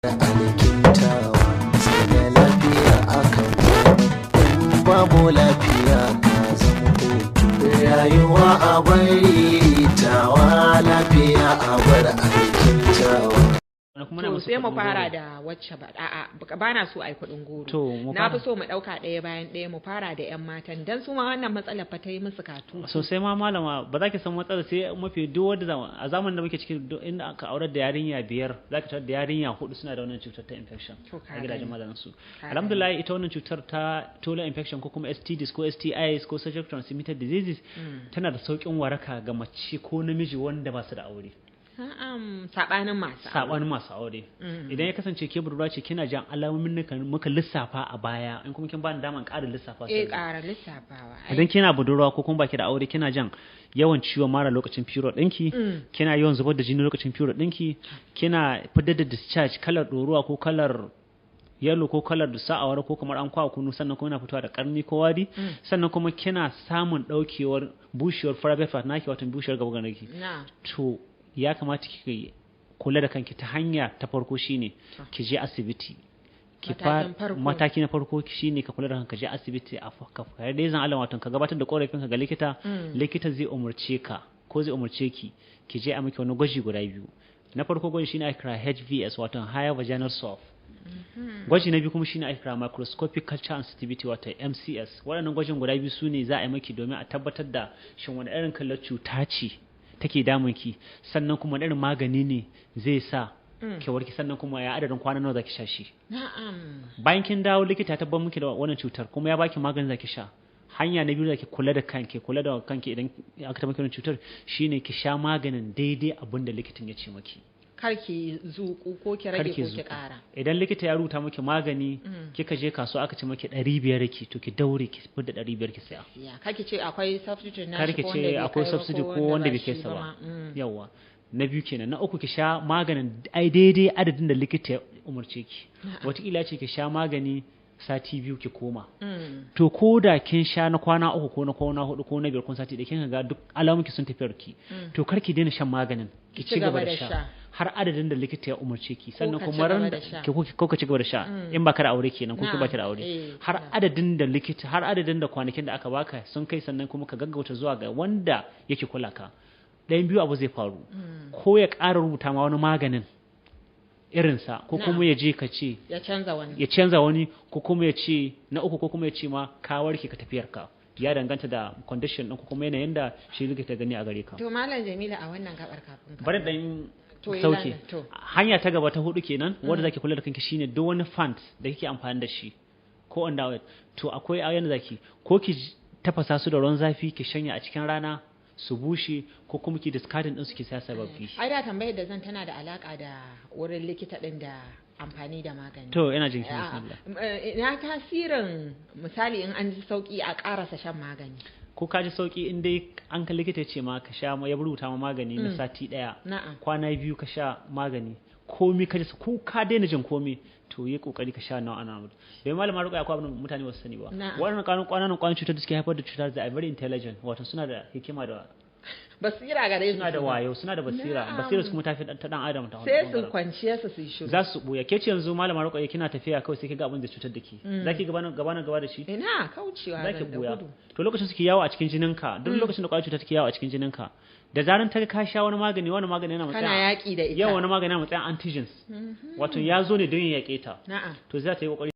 Alkintawa, sai da lafiya akan in babu lafiya ka zama hutu. Rayuwa a bari tawa, lafiya a bar alkintawa. Kuma na To musu sai mu kuɗin fara goro. Da wacce ba, a'a, ba na so ai kuɗin goro. To, mu na fara. fi so mu ɗauka ɗaya bayan ɗaya, mu fara da 'yan matan, dan su ma wannan matsalar fa ta yi musu katu. Sosai ma malama, ba za ki san matsalar sai mafi duk wanda a zamanin da muke ciki, duk inda aka aurar da yarinya biyar, za ka tarar da yarinya hudu suna da wannan cutar ta infection To, ka a gidajen gani. mazajen su. Ka Alhamdulillah, ita wannan cutar ta toilet infection ko kuma STDs ko STIs ko sexual transmitted diseases tana da sauƙin waraka ga mace ko namiji wanda ba su da aure. Na'am, saɓanin masu aure. Sabanin masu aure. Idan ya kasance ke budurwa ce, kina jan alamomin da muka lissafa a baya, in kuma kin bani dama in ƙara lissafa su Eh, yanzu. ƙara lissafawa ai. Idan kina budurwa ko kuma baki da aure, kina jan yawan ciwon mara lokacin period ɗinki, kina yawan zubar da jini lokacin period ɗinki, kina fitar da discharge kalar ɗoruwa ko kalar yellow ko kalar dusa awara ko kamar an kwa kunu, sannan kuma yana fitowa da karni ko wari, sannan kuma kina samun ɗaukewar bushewar private part naki, wato bushewar gaba naki, Na to ya kamata ki kula da kanki ta hanya ta farko shine ki je asibiti. Ki Matakin farko. Mataki na farko shine ka kula da kanka, je asibiti a ka dai zan Allah, wato ka gabatar da korafin ka ga likita. Likita zai umurce ka ko zai umurce ki, ki je a miki wani gwaji guda biyu. Na farko gwaji shine ake kira HVS, wato higher vaginal swab. Gwaji na biyu kuma shine ake kira microscopic culture and sensitivity, wato MCS. Waɗannan gwajin guda biyu su ne za a yi maki domin a tabbatar da shin wani irin kalar cuta ce take damun ki, sannan kuma wani irin magani ne zai sa ki warke, sannan kuma ya adadin kwana nawa zaki sha shi. Bayan kin dawo, likita ya tabbatar miki da wannan cutar kuma ya baki maganin zaki sha, hanya na biyu da ki kula da kanki idan aka tabbatar miki wannan cutar shine ki sha maganin daidai abin da likitan ya ce maki. Kar ki zuƙu ko ki rage Kar ki ko ki zuƙu. ƙara. Idan likita ya rubuta miki magani, kika je kasuwa aka ce maki 500 ki, to ki daure ki fidda 500 ki saya. Ya kar ki ce akwai substitute na Kar shi ki ko ce wanda bai akwai kai ba substitute ko wanda bai ba kai shi sa ba. ma. Yawa, na biyu kenan. Na uku, ki sha maganin ai daidai adadin da likita ya umarce ki. Wataƙila ce ki sha magani sati 2 ki koma. To ko da kin sha na kwana 3 ko na kwana 4 ko na 5 ko sati 1, kin ga duk alamun ki sun tafiyar ki, to kar ki daina shan maganin, ki ci gaba da sha har adadin da likita ya umarce ki. Sannan ka kuma ci gaba ran da sha. Ko ka ci gaba da sha in ba ka da aure kenan, ko ki ba ki da aure, har adadin da likita, har adadin da kwanakin da aka baka sun kai. Sannan kuma ka gaggauta zuwa ga wanda yake kula ka. Ɗayan biyu abu zai faru: ko ya ƙara rubuta ma wani maganin irinsa, ko kuma ya je ka ce Ya canza wani. Ya canza wani, ko kuma ya ce na uku, ko kuma ya ce ma ka warke, ka tafiyar ka. Ya danganta da condition ɗin ko kuma yanayin da shi likita gani a gare ka. To Malam Jamila, a wannan gabar kafin ka Bari dan To, yi sauke. lana, to. Hanya ta gaba ta hudu kenan wanda zaki kula da kanki shine duk wani pant da kike amfani da shi ko underwear, to akwai ayan zaki ko ki tafasa su da ruwan zafi ki shanya a cikin rana su bushe, ko kuma ki discarding din su ki saya sababbi. Ai da tambayar da zan tana da alaka da wurin likita din da amfani da magani. To, ina jin ki. A'a, Bismillah. Ina tasirin, misali, in an ji sauki a karasa shan magani? Ko ka ji sauki, in dai an ka likita ya ce ma ka sha, ya rubuta ma magani na sati 1, kwana 2 ka sha magani, komi ka ji, ko ka daina jin komi, to yi kokari ka sha nawa ana mutu. Domin malama Ruqayya, akwai abin da mutane ba su sani ba. Waɗannan ƙananan ƙwayoyin cutar da suke haifar da cutar da are very intelligent, wato suna da hikima da Basira gare su. Suna da wayo, suna da basira. Basira su kuma tafi ta dan adam ta wani Sai su bangaren. kwanciya su su yi shiru. Za su buya. Ke ce yanzu malama Ruqayya, kina tafiya kawai sai kiga abin da cutar da ke, zaki gaba gaba gaba da shi? Ina, kaucewa Zaki zan da buya. gudu. To lokacin suke yawo a cikin jininka, duk lokacin da ƙwayar cutar take yawo a cikin jininka, da zaran ta ga ka sha wani magani, wani magani yana Kana matsayin yaƙi da ita. Yawa, wani magani yana matsayin antigens, wato ya zo ne don ya yaƙe ta. To za ta yi kokari.